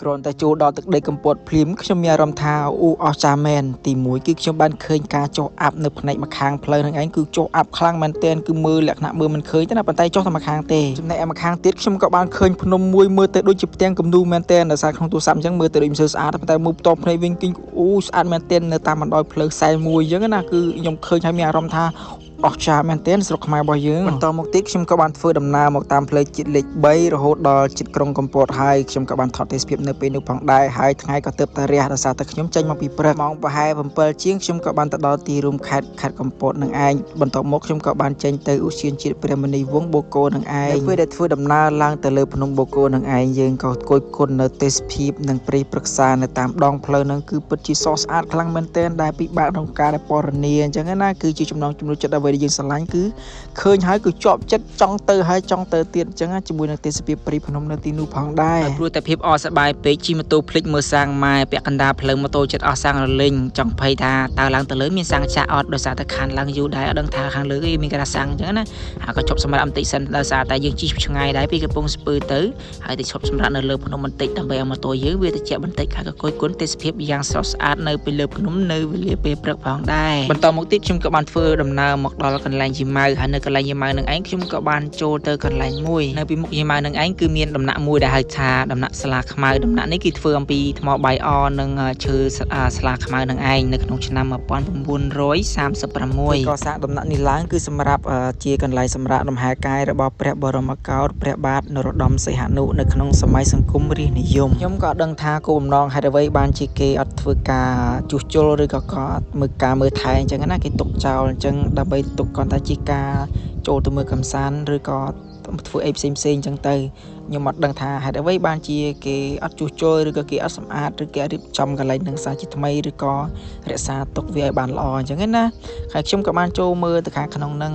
គ្រាន់តែចូលដល់ទឹកដីកំពតភ្លាមខ្ញុំមានអារម្មណ៍ថាអូអស្ចារ្យមែនទីមួយគឺខ្ញុំបានឃើញការចុះអាប់នៅផ្នែកម្ខាងផ្លូវហ្នឹងឯងគឺចុះអាប់ខ្លាំងមែនទែនគឺមើលលក្ខណៈមើលមិនឃើញទេណាប៉ុន្តែចុះតែម្ខាងទេចំណែកឯម្ខាងទៀតខ្ញុំក៏បានឃើញភ្នំមួយមើលទៅដូចជាផ្ទាំងគំនូរមែនទែនដោយសារក្នុងទូរស័ព្ទអញ្ចឹងមើលទៅដូចមិនសូវស្អាតប៉ុន្តែមើលផ្ទាល់ភ្នែកវិញគឺអូស្អាតមែនទែននៅតាមបណ្ដោយផ្លូវខ្សែមួយអញ្ចឹងណាគឺខ្ញុំឃើញហើយមានអារម្មណ៍ថាអស្ចារ្យមែនទែនស្រុកខ្មែររបស់យើងបន្តមកទៀតខ្ញុំក៏បានធ្វើដំណើរមកតាមផ្លូវជាតិលេខ3រហូតដល់ជិតក្រុងកំពតហើយខ្ញុំក៏បានថតទេសភាពនៅពេលនោះផងដែរហើយថ្ងៃក៏ទើបតែរះដោយសារតែខ្ញុំចេញមកពីព្រឹកម៉ោងប្រហែល7ជាងខ្ញុំក៏បានទៅដល់ទីរួមខេត្តខេត្តកំពតនឹងឯងបន្ទាប់មកខ្ញុំក៏បានចេញទៅឧទ្យានជាតិព្រះមុនីវង្សបូកគោនឹងឯងនៅពេលដែលធ្វើដំណើរឡើងទៅលើភ្នំបូកគោនឹងឯងយើងក៏គយគន់នៅទេសភាពនិងព្រៃព្រឹក្សានៅតាមដងផ្លូវហ្នឹងគឺពិតជាស្រស់ស្អាតខ្លាំងមែនទែនដែលពិបាកក្នុងការដែលពណ៌នាអញ្ចឹងណាគឺជាចំណងចំណូលចិត្តអ្វីដែលយើងស្រឡាញ់គឺឃើញហើយគឺជាប់ចិត្តចង់ទៅហើយចង់ទៅទៀតអញ្ចឹងណាជាមួយនឹងទេសភាពព្រៃភ្នំនៅទីនោះផងដែរ ព្រោះតែភាពអសប្បាយពេកជិះម៉ូតូភ្លេចមើលសាំងម៉ែពាក់កណ្ដាលផ្លូវម៉ូតូចិត្តអស់សាំងរលីងចង់ភ័យថាតើឡើងទៅលើមានសាំងចាក់អត់ដោយសារតែខានឡើងយូរដែរអត់ដឹងថាខាងលើគេមានការសាំងអញ្ចឹងណាហើយក៏ជប់សម្រាប់បន្តិចសិនដោយសារតែយើងជិះឆ្ងាយដែរពីកំពង់ស្ពឺទៅហើយទៅឈប់សម្រាប់នៅលើភ្នំបន្តិចដើម្បីឲ្យម៉ូតូយើងវាត្រជាក់បន្តិចហើយក៏គយគន់ទេសភាពយ៉ាងស្រស់ស្អាតនៅពីលើភ្នំនៅវេលាពេលព្រឹកផងដែរបន្តមកទៀតខ្ញុំក៏បានធ្វើដំណើរមកដល់កន្លែងយាម៉ៅហើយនៅកន្លែងយាម៉ៅនឹងឯងខ្ញុំក៏បានចូលទៅកន្លែងមួយនៅពីមុខយាម៉ៅនឹងឯងគឺមានដំណាក់មួយដែលហៅថាដំណាក់ស្លាខ្មៅដំណាក់នេះគឺធ្វើអំពីថ្មបាយអនិងឈើស្លាខ្មៅនឹងឯងនៅក្នុងឆ្នាំ1936 កសាងដំណាក់នេះឡើងគឺសម្រាប់ជាកន្លែងសម្រាប់លំហែកាយរបស់ព្រះបរមកោដ្ឋព្រះបាទនរោត្តមសីហនុនៅក្នុងសម័យសង្គមរាស្ត្រនិយមខ្ញុំក៏ដឹងថាគោលបំណងហេតុអ្វីបានជាគេអត់ធ្វើការជួសជុលឬក៏ក៏មើលការមើលថែអញ្ចឹងណាគេទុកចោលអញ្ចឹងដើម្បីទុកគ្រាន់តែជាការចូលទៅមើលកំសាន្តឬក៏ធ្វើអីផ្សេងផ្សេងអញ្ចឹងទៅខ្ញុំអត់ដឹងថាហេតុអ្វីបានជាគេអត់ជួសជុលឬក៏គេអត់សម្អាតឬគេអត់រៀបចំកន្លែងនឹងសារជាថ្មីឬក៏រក្សាទុកវាឲ្យបានល្អអញ្ចឹងណាហើយខ្ញុំក៏បានចូលមើលទៅខាងក្នុងនឹ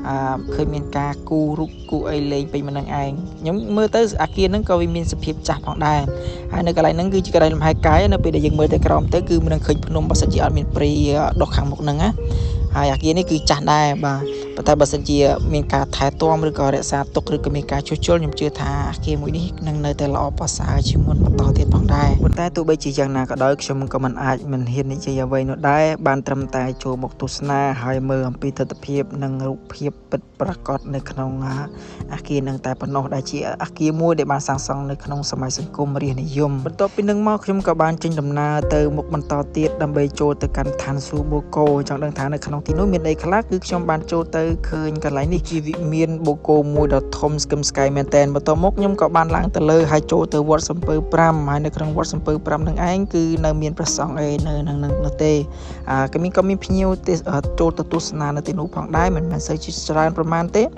ងអឺឃើញមានការគូររូបគូអីលេងពេញម្នឹងឯងខ្ញុំមើលទៅអាគារហ្នឹងក៏វាមានសភាពចាស់ផងដែរហើយនៅកន្លែងហ្នឹងគឺជាកន្លែងលំហែកាយនៅពេលដែលយើងមើលទៅក្រោមទៅគឺមិននឹងឃើញភ្នំបើសិនជាអត់មានព្រៃដុះខាងមុខហ្នឹងណាហើយអាគារនេះគឺចាស់ដែរបាទប៉ុន្តែបើសិនជាមានការថែទាំឬក៏រក្សាទុកឬក៏មានការជួសជុលខ្ញុំជឿថាអាគារមួយនេះនឹងនៅតែល្អប្រសើរជាងមុនបន្តទៀតផងដែរប៉ុន្តែទោះបីជាយ៉ាងណាក៏ដោយខ្ញុំក៏មិនអាចមិនហ៊ាននិយាយអ្វីនោះដែរបានត្រឹមតែចូលមកទស្សនាហើយមើលអំពីទិដ្ឋភាពនិងរូបភាពពិតប្រាកដនៅក្នុងអាគារនឹងតែប៉ុណ្ណោះដែលជាអាគារមួយដែលបានសាងសង់នៅក្នុងសម័យសង្គមរាស្ត្រនិយមបន្ទាប់ពីនឹងមកខ្ញុំក៏បានចេញដំណើរទៅមុខបន្តទៀតដើម្បីចូលទៅកាន់ឋានសួគ៌បូកូចង់ដឹងថានៅក្នុងទីនោះមានអីខ្លះគឺខ្ញុំបានចូលទៅឃើញកន្លែងនេះជាវិមានបូកូមួយដ៏ធំស្គមស្កៃមែនតែនបន្ទាប់មកខ្ញុំក៏បានឡើងទៅលើហើយចូលទៅវត្តសំពៅ5ហើយនៅក្នុងវត្តសំពៅ5នឹងឯងគឺនៅមានព្រះសង្ឃអីនៅនឹងនឹងនោះទេអាក៏មានក៏មានភ្ញៀវទេសចូលទៅទស្សនានៅទីនោះផងដែរមិនមែនសូវជាច្រើនប្រហែលទេ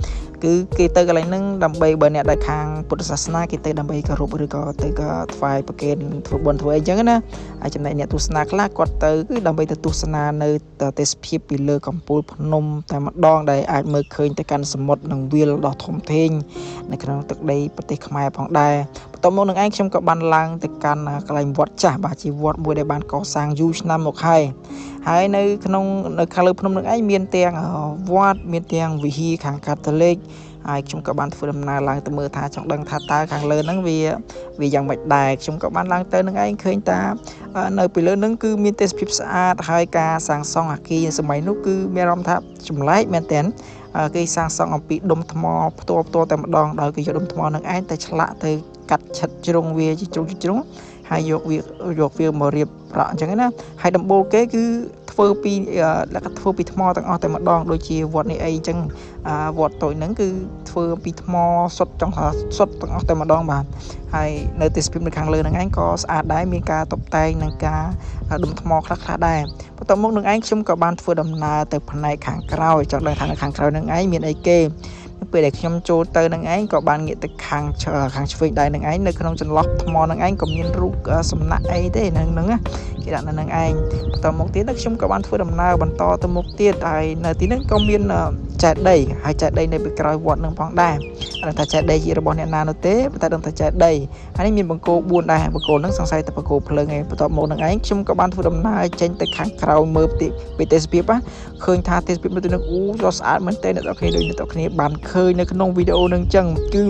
គឺគេទៅកន្លែងហ្នឹងដើម្បីបើអ្នកដែលខាងពុទ្ធសាសនាគេទៅដើម្បីគោរពឬក៏ទៅក៏ថ្វាយប្រគេនធ្វើបុណ្យធ្វើអីចឹងណាហើយចំណែកអ្នកទស្សនាខ្លះគាត់ទៅគឺដើម្បីទៅទស្សនានៅទេសភាពពីលើកំពូលភ្នំតែម្ដងដែលអាចមើលឃើញទៅកាន់សមុទ្រនិងវាលដ៏ធំធេងនៅក្នុងទឹកដីប្រទេសខ្មែរផងដែរបន្ទាប់មកនឹងឯងខ្ញុំក៏បានឡើងទៅកាន់កន្លែងវត្តចាស់បាទជាវត្តមួយដែលបានកសាងយូរឆ្នាំមកហើយហើយនៅក្នុងនៅខាងលើភ្នំនឹងឯងមានទាំងវត្តមានទាំងវិហារខាងកាតូលិកហើយខ្ញុំក៏បានធ្វើដំណើរឡើងទៅមើលថាចង់ដឹងថាតើខាងលើហ្នឹងវាវាយ៉ាងម៉េចដែរខ្ញុំក៏បានឡើងទៅនឹងឯងឃើញតានៅពីលើហ្នឹងគឺមានទេសភាពស្អាតហើយការសាងសង់អគារសម័យនោះគឺមានអារម្មណ៍ថាចម្លែកមែនទែនគេសាងសង់អំពីដុំថ្មផ្ទាល់ផ្ទាល់តែម្ដងដោយគេយកដុំថ្មនឹងឯងទៅឆ្លាក់ទៅកាត់ឆិតជ្រុងវាជាជ្រុងជ្រុងហើយយកវាយកវាមករៀបប្រក់អញ្ចឹងណាហើយដំបូលគេគឺធ្វើពីលក្ខធ្វើពីថ្មទាំងអស់តែម្ដងដូចជាវត្តនេះអីអញ្ចឹងវត្តតូចហ្នឹងគឺធ្វើពីថ្មសុទ្ធចង់ថាសុទ្ធទាំងអស់តែម្ដងបាទហើយនៅទេសភាពនៅខាងលើហ្នឹងឯងក៏ស្អាតដែរមានការតុបតែងនិងការដុំថ្មខ្លះៗដែរបន្ទាប់មកនឹងឯងខ្ញុំក៏បានធ្វើដំណើរទៅផ្នែកខាងក្រោយចង់ដឹងថានៅខាងក្រោយនឹងឯងមានអីគេពេលដែលខ្ញុំចូលទៅនឹងឯងក៏បានងាកទៅខាងខាងឆ្វេងដៃនឹងឯងនៅក្នុងចន្លោះថ្មនឹងឯងក៏មានរូបសំណាក់អីទេនឹងហ្នឹងគេដាក់នៅនឹងឯងបន្តមកទៀតខ្ញុំក៏បានធ្វើដំណើរបន្តទៅមុខទៀតហើយនៅទីហ្នឹងក៏មានចេតិយហើយចេតិយនៅពីក្រោយវត្តនឹងផងដែរអត់ថាចេតិយជារបស់អ្នកណានោះទេប៉ុន្តែដឹងថាចេតិយហើយនេះមានបង្គោល4ដែរបង្គោលហ្នឹងសង្ស័យតែបង្គោលភ្លើងឯងបន្ទាប់មកនឹងឯងខ្ញុំក៏បានធ្វើដំណើរចេញទៅខាងក្រៅមើលពីទេសភាពឃើញថាទេសភាពនៅទីនោះអូស្អាតមែនទែនអ្នកនរគ្នាដូចអ្នកនរគ្នាបានឃើ ញនៅក្នុងវីដេអូហ្នឹងចឹងគឺ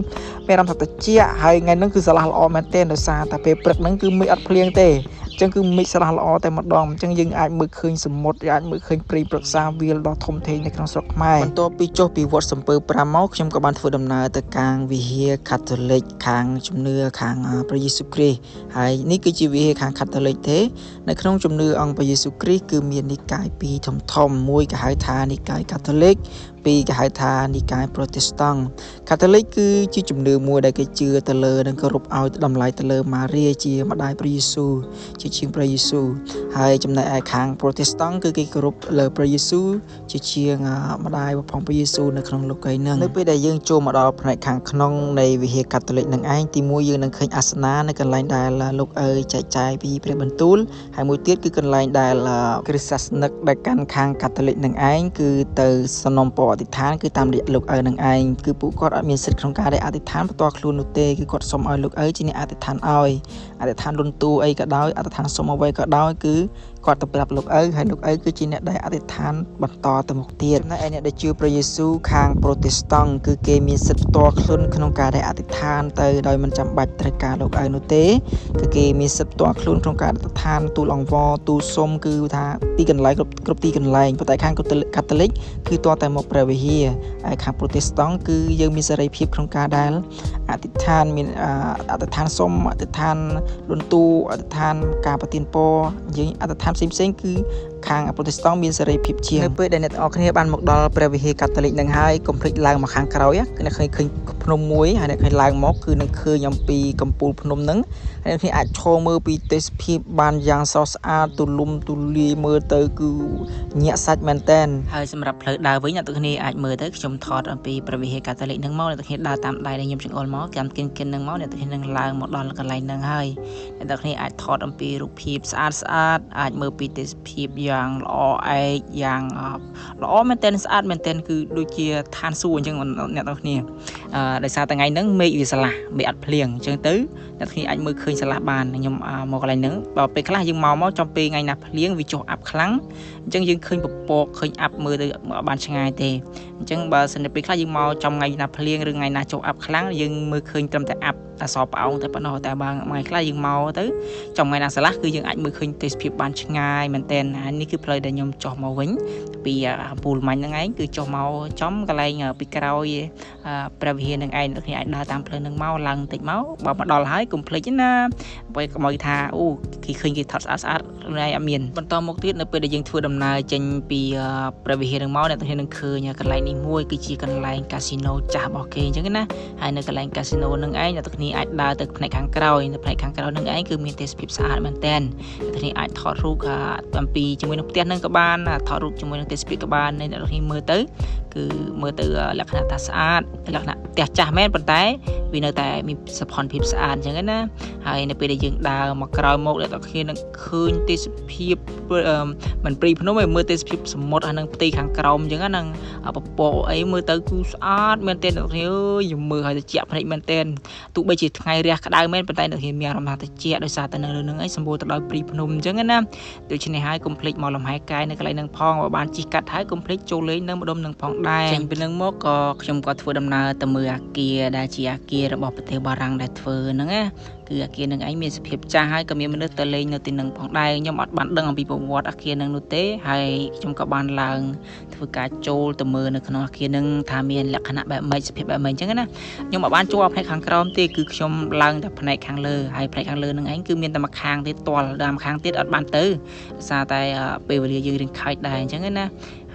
មានអារម្មណ៍ថាត្រជាក់ហើយថ្ងៃហ្នឹងគឺស្រឡះល្អមែនទែនដោយសារតែពេលព្រឹកហ្នឹងគឺមេឃអត់ភ្លៀងទេអញ្ចឹងគឺមេឃស្រឡះល្អតែម្ដងអញ្ចឹងយើងអាចមើលឃើញសមុទ្រអាចមើលឃើញព្រៃព្រឹក្សាវាលដ៏ធំធេងនៅក្នុងស្រុកខ្មែរបន្ទាប់ពីចុះពីវត្តសំពើ5មកខ្ញុំក៏បានធ្វើដំណើរទៅខាងវិហារកាតូលិកខាងជំនឿខាងព្រះយេស៊ូវគ្រីស្ទហើយនេះគឺជាវិហារខាងកាតូលិកទេនៅក្នុងជំនឿអង្គព្រះយេស៊ូវគ្រីស្ទគឺមាននិកាយពីរធំធំមួយគេហៅថានិកាយកាតូលិកពីរគេហៅថានិកាយប្រូតេស្តង់កាតូលិកគឺជាជំនឿមួយដែលគេជឿទៅលើនិងគោរពឲ្យតម្លៃទៅលើម៉ារីជាម្ដាយព្រះយេស៊ូវជាជាងព្រះយេស៊ូវហើយចំណែកឯខាងប្រូតេស្តង់គឺគេគោរពលើព្រះយេស៊ូវជាជាងម្ដាយផងព្រះយេស៊ូវនៅក្នុងលោកីយ៍ហ្នឹងនៅពេលដែលយើងចូលមកដល់ផ្នែកខាងក្នុងនៃវិហារកាតូលិកនឹងឯងទីមួយយើងនឹងឃើញអាសនៈនៅកន្លែងដែលលោកឪចែកចាយពីព្រះបន្ទូលហើយមួយទៀតគឺកន្លែងដែលគ្រិស្តសាសនិកដែលកាន់ខាងកាតូលិកនឹងឯងគឺទៅសំណូមពរអធិដ្ឋានគឺតាមរយៈលោកឪនឹងឯងគឺពួកគាត់អត់មានសិទ្ធិក្នុងការដែលអធិដ្ឋានផ្ទាល់ខ្លួននោះទេគឺគាត់សុំឲ្យលោកឪជាអ្នកអធិដ្ឋានឲ្យអធិដ្ឋានលន់តួអីក៏ដោយអធិដ្ឋានសុំអ្វីក៏ដោយគឺគាត់ទៅប្រាប់លោកឪហើយលោកឪគឺជាអ្នកដែលអធិដ្ឋានបន្តទៅមុខទៀតចំណែកឯអ្នកដែលជឿព្រះយេស៊ូវខាងប្រូតេស្តង់គឺគេមានសិទ្ធិផ្ទាល់ខ្លួនក្នុងការដែលអធិដ្ឋានទៅដោយមិនចាំបាច់ត្រូវការលោកឪនោះទេគឺគេមានសិទ្ធិផ្ទាល់ខ្លួនក្នុងការអធិដ្ឋានទូលអង្វរទូលសុំគឺថាទីកន្លែងគ្រប់ទីកន្លែងប៉ុន្តែខាងកាតូលិកគឺទាល់តែមកព្រះវិហារហើយខាងប្រូតេស្តង់គឺយើងមានសេរីភាពក្នុងការដែលអធិដ្ឋានមានអធិដ្ឋានសុំអធិដ្ឋានលន់តួអធិដ្ឋានការប្រទានពរយើងអធិដ្ឋានផ្សេងៗគឺខាងប្រូតេស្តង់មានសេរីភាពជាងនៅពេលដែលអ្នកទាំងអស់គ្នាបានមកដល់ព្រះវិហារកាតូលិកនឹងហើយកុំភ្លេចឡើងមកខាងក្រោយគឺអ្នកឃើញភ្នំមួយហើយអ្នកឃើញឡើងមកគឺនឹងឃើញអំពីកំពូលភ្នំហ្នឹងហើយអ្នកគ្នាអាចឈរមើលពីទេសភាពបានយ៉ាងស្រស់ស្អាតទូលំទូលាយមើលទៅគឺញាក់សាច់មែនតែនហើយសម្រាប់ផ្លូវដើរវិញអ្នកទាំងគ្នាអាចមើលទៅខ្ញុំថតអំពីព្រះវិហារកាតូលិកហ្នឹងមកអ្នកទាំងគ្នាដើរតាមដៃដែលខ្ញុំចង្អុលមកតាមគិនហ្នឹងមកអ្នកទាំងគ្នានឹងឡើងមកដល់កន្លែងហ្នឹងហើយអ្នកទាំងគ្នាអាចថតអំពីរូបភាពស្អាតស្អាតអាចមើលពីទេសភាពយ៉ាងល្អឯកយ៉ាងល្អមែនទែនស្អាតមែនទែនគឺដូចជាឋានសួគ៌អញ្ចឹងអ្នកទាំងគ្នាដោយសារថ្ងៃហ្នឹងមេឃវាស្រឡះមេឃអត់ភ្លៀងអញ្ចឹងទៅអ្នកទាំងគ្នាអាចមើលឃើញស្រឡះបានខ្ញុំមកកន្លែងហ្នឹងបើពេលខ្លះយើងមកចំពេលថ្ងៃណាភ្លៀងវាចុះអាប់ខ្លាំងអញ្ចឹងយើងឃើញពពកឃើញអាប់មើលទៅអត់បានឆ្ងាយទេអញ្ចឹងបើសិនជាពេលខ្លះយើងមកចំថ្ងៃណាភ្លៀងឬថ្ងៃណាចុះអាប់ខ្លាំងយើងមើលឃើញត្រឹមតែអាប់អសផ្អោងតែប៉ុណ្ណោះតែបើថ្ងៃខ្លះយើងមកទៅចំថ្ងៃណាស្រឡះគឺយើងអាចមើលឃើញទេសភាពបានឆ្ងាយមែនទែនហើយនេះគឺផ្លូវដែលខ្ញុំចុះមកវិញពីអំពូលម៉ាញ់ហ្នឹងឯងគឺចុះមកចំកន្លែងពីក្រោយព្រះវិហារហ្នឹងឯងអ្នកគ្នាអាចដើរតាមផ្លូវហ្នឹងមកឡើងបន្តិចមកបើមកដល់ហើយកុំភ្លេចណាបើកុំឲ្យថាអូគេឃើញគេថតស្អាតស្អាតខ្លួនឯងអត់មានបន្តមកទៀតនៅពេលដែលយើងធ្វើដំណើរចេញពីព្រះវិហារហ្នឹងមកអ្នកគ្នានឹងឃើញកន្លែងនេះមួយគឺជាកន្លែងកាស៊ីណូចាស់របស់គេអញ្ចឹងណាហើយនៅកន្លែងកាស៊ីណូហ្នឹងឯងអ្នកគ្នាអាចដើរទៅផ្នែកខាងក្រោយនៅផ្នែកខាងក្រោយហ្នឹងឯងគឺមានទេសភាពស្អាតមែនទែនអ្នកគ្នាអាចថតរូបអំពីជាមួយនឹងផ្ទះហ្នឹងក៏បានថតរូបជាមួយនឹងទេសភាពក៏បានអ្នកគ្នាមើលទៅគឺមើលទៅលក្ខណៈថាស្អាតលក្ខណៈផ្ទះចាស់មែនប៉ុន្តែវានៅតែមានសោភ័ណភាពស្អាតអញ្ចឹងណាហើយនៅពេលដែលយើងដើរមកក្រោយមកអ្នកគ្នានឹងឃើញទេសភាពមិនព្រីភ្នំឯងមើលទេសភាពសមុទ្រហើយនឹងផ្ទៃខាងក្រោមអញ្ចឹងណាពពកអីមើលទៅគឺស្អាតមែនទែនអ្នកគ្នាអើយមើលហើយត្រជាក់ភ្នែកមែនទែនទោះបីជាថ្ងៃរះក្តៅមែនប៉ុន្តែអ្នកគ្នាមានអារម្មណ៍ថាត្រជាក់ដោយសារតែនៅលើនឹងឯងសម្បូរទៅដោយព្រីភ្នំអញ្ចឹងណាដូច្នេះហើយកុំភ្លេចមកលំហែកាយនៅកន្លែងនឹងផងបើបានជិះកាត់ហើយកុំភ្លេចចូលលេងនៅម្ដុំនឹងផងដែរចេញពីនឹងមកក៏ខ្ញុំក៏ធ្វើដំណើរទៅមើលអាគារដែលជាអាគាររបស់ប្រទេសបារាំងដែលធ្វើហ្នឹងណាគឺអាគារនឹងឯងមានសភាពចាស់ហើយក៏មានមនុស្សទៅលេងនៅទីនឹងផងដែរខ្ញុំអត់បានដឹងអំពីប្រវត្តិអាគារនឹងនោះទេហើយខ្ញុំក៏បានឡើងធ្វើការចូលទៅមើលនៅក្នុងអាគារនឹងថាមានលក្ខណៈបែបម៉េចសភាពបែបម៉េចអញ្ចឹងណាខ្ញុំអត់បានចូលផ្នែកខាងក្រោមទេគឺខ្ញុំឡើងតែផ្នែកខាងលើហើយផ្នែកខាងលើនឹងឯងគឺមានតែម្ខាងទេទាល់ដល់ម្ខាងទៀតអត់បានទៅដោយសារតែពេលវេលាយើងរៀងខើចដែរអញ្ចឹងណា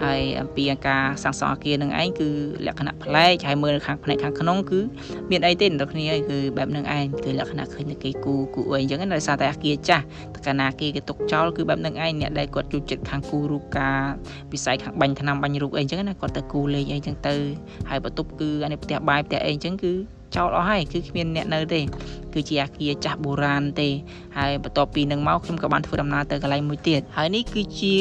ហើយអំពីការសាងសង់អាគារនឹងឯងគឺលក្ខណៈប្លែកហើយមើលនៅខាងផ្នែកខាងក្នុងគឺមានអីទេអ្នកគ្នាគឺបែបនឹងឯងគឺលក្ខណៈឃើញគេគូគូអីអញ្ចឹងដោយសារតែអាគារចាស់តកាណាគេគេទុកចោលគឺបែបនឹងឯងអ្នកដែលគាត់ចូលចិត្តខាងគូរូបការវិស័យខាងបាញ់ថ្នាំបាញ់រូបអីអញ្ចឹងណាគាត់ទៅគូលេងអីអញ្ចឹងទៅហើយបន្ទប់គឺអានេះផ្ទះបាយផ្ទះអីអញ្ចឹងគឺ ចោលអស់ហើយគឺគ្មានអ្នកនៅទេគឺជាអាគារចាស់បុរាណទេហើយបន្ទាប់ពីនឹងមកខ្ញុំក៏បានធ្វើដំណើរទៅកន្លែងមួយទៀតហើយនេះគឺជា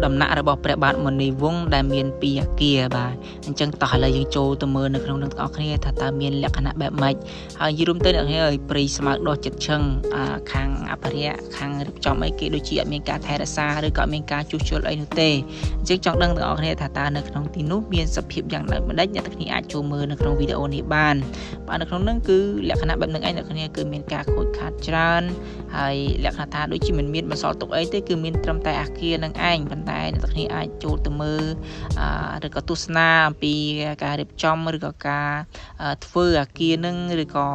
ដំណាក់របស់ព្រះបាទមុនីវង្សដែលមានពីរអាគារបាទអញ្ចឹងតោះឥឡូវយើងចូលទៅមើលនៅក្នុងនឹងទាំងអស់គ្នាថាតើមានលក្ខណៈបែបម៉េចហើយយីរួមទៅអ្នកគ្នាព្រៃស្មៅដោះចិត្តឈឹងខាងអភិរក្សខាងរៀបចំអីគេដូចជាអត់មានការថែរក្សាឬក៏អត់មានការជួសជុលអីនោះទេអញ្ចឹងចង់ដឹងទាំងអស់គ្នាថាតើនៅក្នុងទីនោះមានសភាពយ៉ាងដូចម្ដេចអ្នកទាំងគ្នាអាចចូលមើលនៅក្នុងវីដេអូនេះបានបាទនៅក្នុងនោះគឺលក្ខណៈបែបនឹងឯងអ្នកគ្នាគឺមានការខូចខាតច្រើនហើយលក្ខណៈថាដូចជាមិនមានបន្សល់ទុកអីទេគឺមានត្រឹមតែអាគារនឹងឯងប៉ុន្តែអ្នកទាំងគ្នាអាចចូលទៅមើលឬក៏ទស្សនាអំពីការរៀបចំឬក៏ការធ្វើអាគារនឹងឬក៏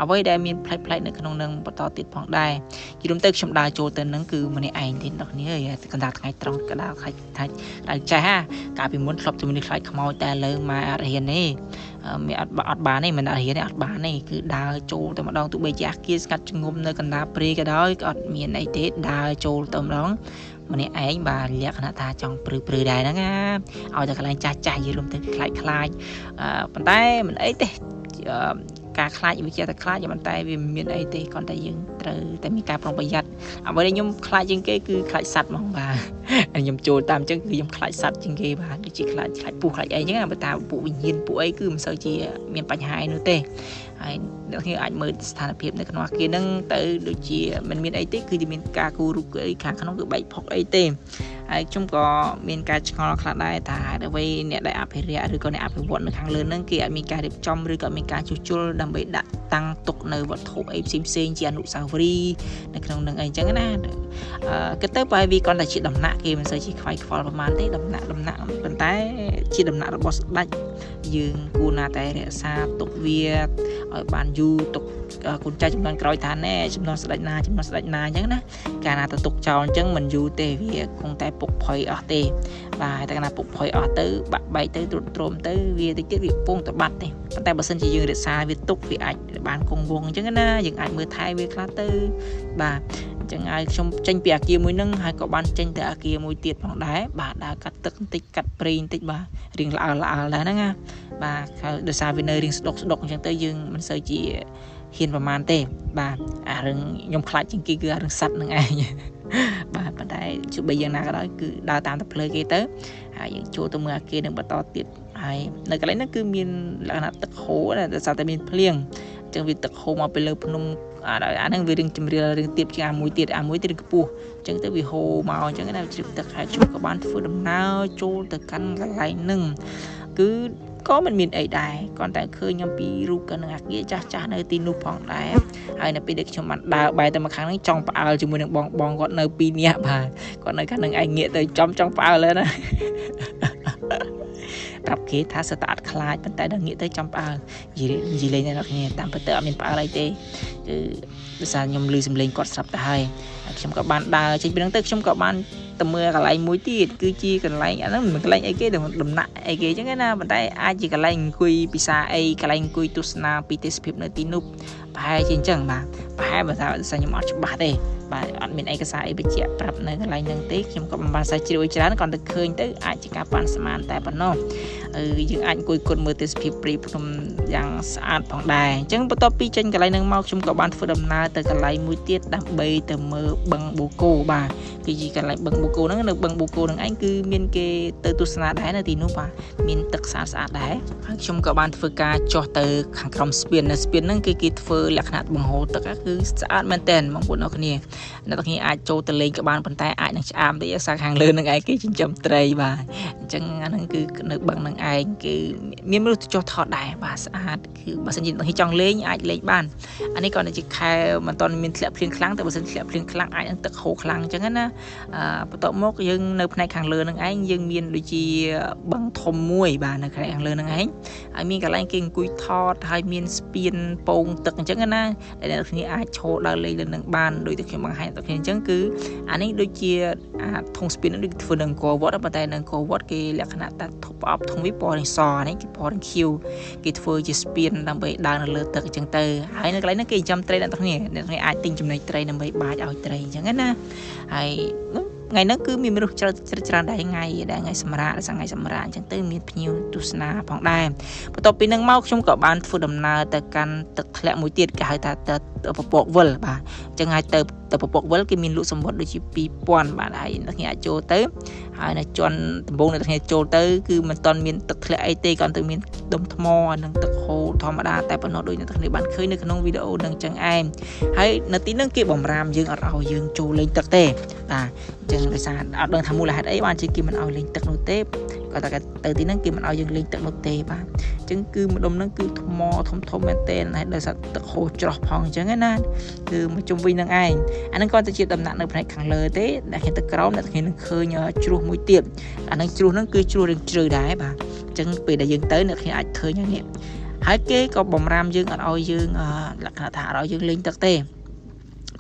អ្វីដែលមានប្លែកៗនៅក្នុងនឹងបន្តទៀតផងដែរជារួមទៅខ្ញុំដើរចូលទៅនឹងគឺម្នាក់ឯងទេអ្នកគ្នាអើយកណ្ដាលថ្ងៃត្រង់កណ្ដាលថ្ងៃថ្ងៃចេះហាកាលពីមុនធ្លាប់ជំនឿខ្លាចខ្មោចតែឥឡូវម៉ែអត់ហ៊ានទេមានអត់បានទេមិនអត់ហ៊ានទេអត់បានទេគឺដើរចូលតែម្ដងទោះបីជាអាគារស្កាត់ជំងំនៅកណ្ដាលព្រៃក៏ដោយក៏អត់មានអីទេដើរចូលទៅម្ដងម្នាក់ឯងបាទលក្ខណៈថាចង់ព្រឺព្រឺដែរហ្នឹងណាឲ្យតែកន្លែងចាស់ចាស់យីរួមទៅខ្លាចខ្លាចប៉ុន្តែមិនអីទេការខ្លាចវាជាតែខ្លាចប៉ុន្តែវាមិនមានអីទេគ្រាន់តែយើងត្រូវតែមានការប្រុងប្រយ័ត្នអ្វីដែលខ្ញុំខ្លាចជាងគេគឺខ្លាចសត្វហ្មងបាទខ្ញុំចូលតាមអញ្ចឹងគឺខ្ញុំខ្លាចសត្វជាងគេបាទដូចជាខ្លាចខ្លាចពស់ខ្លាចអីអញ្ចឹងណាបើតាមពួកវិញ្ញាណពួកអីគឺមិនសូវជាមានបញ្ហាអីនោះទេហើយអ្នកគ្នាអាចមើលស្ថានភាពនៅក្នុងអាគារហ្នឹងទៅដូចជាមិនមានអីទេគឺមានការគូររូបអីខាងក្នុងគឺបែកផុកអីទេហើយខ្ញុំក៏មានការឆ្ងល់ខ្លះដែរថាហេតុអ្វីអ្នកដែលអភិរក្សឬក៏អ្នកអភិវឌ្ឍនៅខាងលើហ្នឹងគេអត់មានការរៀបចំឬក៏មានការជួសជុលដើម្បីដាក់តាំងទុកនៅវត្ថុអីផ្សេងផ្សេងជាអនុស្សាវរីយ៍នៅក្នុងនឹងអីចឹងណាគិតទៅប្រហែលវាគ្រាន់តែជាដំណាក់គេមិនសូវជាខ្វាយខ្វល់ប្រហែលទេដំណាក់ប៉ុន្តែជាដំណាក់របស់ស្ដេចយើងគួរណាតែរក្សាទុកវាឲ្យបានយូរទុកកូនចៅចំនួនក្រោយថាណែចំនួនស្ដេចណាចំនួនស្ដេចណាអញ្ចឹងណាកាលណាទៅទុកចោលអញ្ចឹងមិនយូរទេវាគង់តែពុកផុយអស់ទេបាទតែកាលណាពុកផុយអស់ទៅបាក់បែកទៅទ្រុឌទ្រោមទៅវាតិចទៀតវាពងទៅបាត់ទេប៉ុន្តែបើសិនជាយើងរក្សាវាទុកវាអាចបានគង់វង្សអញ្ចឹងណាយើងអាចមើលថែវាខ្លះទៅបាទអញ្ចឹងហើយខ្ញុំចេញពីអាគារមួយហ្នឹងហើយក៏បានចេញទៅអាគារមួយទៀតផងដែរបាទដើរកាត់ទឹកបន្តិចកាត់ព្រៃបន្តិចបាទរៀងល្អល្អដែរហ្នឹងណាបាទដោយសារវានៅរៀងស្ដុកស្ដុកអញ្ចឹងទៅយើងមិនសូវជាហ៊ានប្រហែលទេបាទអារឿងខ្ញុំខ្លាចជាងគេគឺអារឿងសត្វនឹងឯងបាទប៉ុន្តែទោះបីយ៉ាងណាក៏ដោយគឺដើរតាមតែផ្លូវគេទៅហើយយើងចូលទៅមើលអាគារនឹងបន្តទៀតហើយនៅកន្លែងហ្នឹងគឺមានលក្ខណៈទឹកហូរណាដោយសារតែមានភ្លៀងអញ្ចឹងវាទឹកហូរមកពីលើភ្នំអាហ្នឹងវារឿងជំរាលរឿងទៀបជាងអាមួយទៀតអាមួយទៀតរឿងខ្ពស់អញ្ចឹងទៅវាហូរមកអញ្ចឹងណាជ្រាបទឹកហើយខ្ញុំក៏បានធ្វើដំណើរចូលទៅកាន់កន្លែងហ្នឹងគឺក៏មិនមានអីដែរគ្រាន់តែឃើញអំពីរូបកនឹងអាគារចាស់ចាស់នៅទីនោះផងដែរហើយនៅពេលដែលខ្ញុំបានដើរបែរទៅមកខាងហ្នឹងចង់ផ្អើលជាមួយនឹងបងបងគាត់នៅពីរនាក់បាទគាត់នៅខាងហ្នឹងឯងងាកទៅចំចង់ផ្អើលហើយណាប្រាប់គេថាសត្វតែអត់ខ្លាចប៉ុន្តែដល់ងាកទៅចំផ្អើលនិយាយលេងអ្នកគ្នាតាមពិតទៅអត់មានផ្អើលអីទេគឺដោយសារខ្ញុំឮសំឡេងគាត់ស្រាប់ទៅហើយខ្ញុំក៏បានដើរចេញពីហ្នឹងទៅខ្ញុំក៏បានទៅមើលកន្លែងមួយទៀតគឺជាកន្លែងអាហ្នឹងមិនកន្លែងអីគេដំណាក់អីគេអញ្ចឹងណាប៉ុន្តែអាចជាកន្លែងអង្គុយពិសាអីកន្លែងអង្គុយទស្សនាពីទេសភាពនៅទីនោះប្រហែលជាអញ្ចឹងបាទប្រហែលបើថាដោយសារខ្ញុំអត់ច្បាស់ទេបាទអត់មានឯកសារអីបញ្ជាក់ប្រាប់នៅកន្លែងហ្នឹងទេខ្ញុំក៏មិនបានសាច់ជ្រាវច្រើនគ្រាន់តែឃើញទៅអាចជាការប៉ាន់ស្មានតែប៉ុណ្ណោះយើងអាចអង្គុយគត់មើលទេសភាពព្រៃភ្នំយ៉ាងស្អាតផងដែរអញ្ចឹងបន្ទាប់ពីចេញកន្លែងហ្នឹងមកខ្ញុំក៏បានធ្វើដំណើរទៅកន្លែងមួយទៀតដើម្បីទៅមើលបឹងបូកូបាទគឺជាកន្លែងបឹងបូកូហ្នឹងនៅបឹងបូកូហ្នឹងឯងគឺមានគេទៅទស្សនាដែរនៅទីនោះបាទមានទឹកស្អាតស្អាតដែរហើយខ្ញុំក៏បានធ្វើការចុះទៅខាងក្រោមស្ពាននៅស្ពានហ្នឹងគឺគេធ្វើលក្ខណៈបង្ហូរទឹកគឺស្អាតមែនទែនបងប្អូនអរគ្នាអ្នកទាំងគ្នាអាចចូលទៅលេងក៏បានប៉ុន្តែអាចនឹងឆ្អាមតិចសារខាងលើនឹងឯងគេចិញ្ចឹមត្រីបាទអញ្ចឹងអាហ្នឹងគឺនៅបឹងនឹងឯងគឺមានមនុស្សទៅចុះថតដែរបាទស្អាតគឺបើសិនជាអ្នកចង់លេងអាចលេងបានអានេះក៏ជាខែមិនទាន់មានធ្លាក់ភ្លៀងខ្លាំងតែបើសិនធ្លាក់ភ្លៀងខ្លាំងអាចនឹងទឹកហូរខ្លាំងអញ្ចឹងណាបន្ទាប់មកយើងនៅផ្នែកខាងលើនឹងឯងយើងមានដូចជាបឹងធំមួយបាទនៅផ្នែកខាងលើនឹងឯងហើយមានកន្លែងគេអង្គុយថតហើយមានស្ពានពងទឹកអញ្ចឹងណាដែលអ្នកគ្នាអាចឈរដើរលេងលើនឹងបានដូចតែខ្ញុំបង្ហាញដល់គ្នាអញ្ចឹងគឺអានេះដូចជាអាធុងស្ពាននេះដូចធ្វើនៅអង្គរវត្តប៉ុន្តែនៅអង្គរវត្តគេលក្ខណៈតែប្រអប់ធុងវាពណ៌នឹងសនេះគេពណ៌នឹងខៀវគេធ្វើជាស្ពានដើម្បីដើរនៅលើទឹកអញ្ចឹងទៅហើយនៅកន្លែងហ្នឹងគេចិញ្ចឹមត្រីអ្នកគ្នាអ្នកគ្នាអាចទិញចំណីត្រីដើម្បីបាចឲ្យត្រីអញ្ចឹងណាហើយ ថ្ងៃហ្នឹងគឺមានមនុស្សច្រើនច្រើនដែរថ្ងៃដែរថ្ងៃសម្រាប់ដោយសារថ្ងៃសម្រាប់អញ្ចឹងទៅមានភ្ញៀវទស្សនាផងដែរបន្ទាប់ពីហ្នឹងមកខ្ញុំក៏បានធ្វើដំណើរទៅកាន់ទឹកធ្លាក់មួយទៀតគេហៅថាទៅពពកវិលបាទអញ្ចឹងហើយទៅទៅពពកវិលគេមានលក់សំបុត្រដូចជា2000បាទហើយអ្នកគ្នាអាចចូលទៅហើយនៅជាន់ដំបូងអ្នកគ្នាចូលទៅគឺមិនទាន់មានទឹកធ្លាក់អីទេគ្រាន់តែមានដុំថ្មនិងទឹកហូរធម្មតាតែប៉ុណ្ណោះដូចអ្នកគ្នាបានឃើញនៅក្នុងវីដេអូនឹងអញ្ចឹងឯងហើយនៅទីហ្នឹងគេបំរាមយើងអត់ឲ្យយើងចូលលេងទឹកទេបាទអញ្ចឹងដោយសារអត់ដឹងថាមូលហេតុអីបានជាគេមិនឲ្យលេងទឹកនោះទេគាត់តែទៅទីហ្នឹងគេមិនឲ្យយើងលេងទឹកនោះទេបាទអញ្ចឹងគឺម្ដុំហ្នឹងគឺថ្មធំធំមែនទែនហើយដោយសារទឹកហូរច្រោះផងអញ្ចឹងណាគឺមកជុំវិញនឹងឯងអាហ្នឹងក៏ទៅជាដំណាក់នៅផ្នែកខាងលើទេដែលគេទៅក្រោមអ្នកគេនឹងឃើញជ្រោះមួយទៀតអាហ្នឹងជ្រោះហ្នឹងគឺជ្រោះរឿងជ្រៅដែរបាទអញ្ចឹងពេលដែលយើងទៅអ្នកគេអាចឃើញហ្នឹងនេះហើយគេក៏បំរាមយើងអត់ឲ្យយើងលក្ខណៈថាអត់ឲ្យយើងលេងទឹកទេ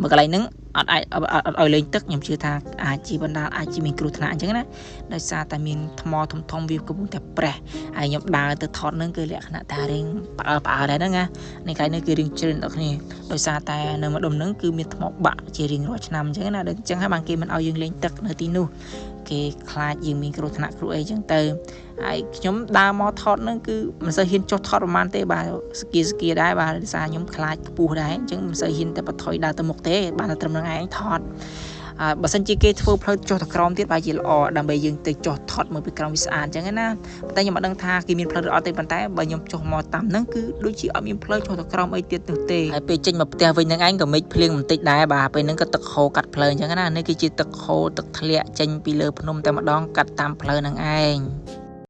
មកកន្លែងហ្នឹងអត់អាចអត់ឲ្យលេងទឹកខ្ញុំជឿថាអាចជាបណ្ដាលអាចជាមានគ្រោះថ្នាក់អញ្ចឹងណាដោយសារតែមានថ្មធំធំវាកំពុងតែប្រេះហើយខ្ញុំដើរទៅថតហ្នឹងគឺលក្ខណៈថារៀងផ្អើលផ្អើលដែរហ្នឹងណានេះកន្លែងនេះគឺរៀងជ្រឿនដល់គ្នាដោយសារតែនៅម្ដុំហ្នឹងគឺមានថ្មបាក់ជារៀងរាល់ឆ្នាំអញ្ចឹងណាដល់អញ្ចឹងហើយបានគេមិនឲ្យយើងលេងទឹកនៅទីនោះគេខ្លាចយើងមានគ្រោះថ្នាក់គ្រោះអីចឹងទៅហើយខ្ញុំដើរមកថតហ្នឹងគឺមិនសូវហ៊ានចុះថតប្រហែលទេបាទស្គីស្គីដែរបាទដោយសារខ្ញុំខ្លាចខ្ពស់ដែរអញ្ចឹងមិនសូវហ៊ានតែបន្ថយដើរទៅមុខទេបានតែត្រឹមហ្នឹងឯងថតអើបើសិនជាគេធ្វើផ្លូវចុះទៅក្រោមទៀតបែរជាល្អដើម្បីយើងទៅចុះថតមើលពីក្រោមវាស្អាតអញ្ចឹងណាប៉ុន្តែខ្ញុំអត់ដឹងថាគេមានផ្លូវឬអត់ទេប៉ុន្តែបើខ្ញុំចុះមកតាមហ្នឹងគឺដូចជាអត់មានផ្លូវចុះទៅក្រោមអីទៀតនោះទេហើយពេលចេញមកផ្ទះវិញហ្នឹងឯងក៏មេឃភ្លៀងបន្តិចដែរបាទពេលហ្នឹងក៏ទឹកហូរកាត់ផ្លូវអញ្ចឹងណានេះគឺជាទឹកហូរទឹកធ្លាក់ចេញពីលើភ្នំតែម្ដងកាត់តាមផ្លូវហ្នឹងឯង។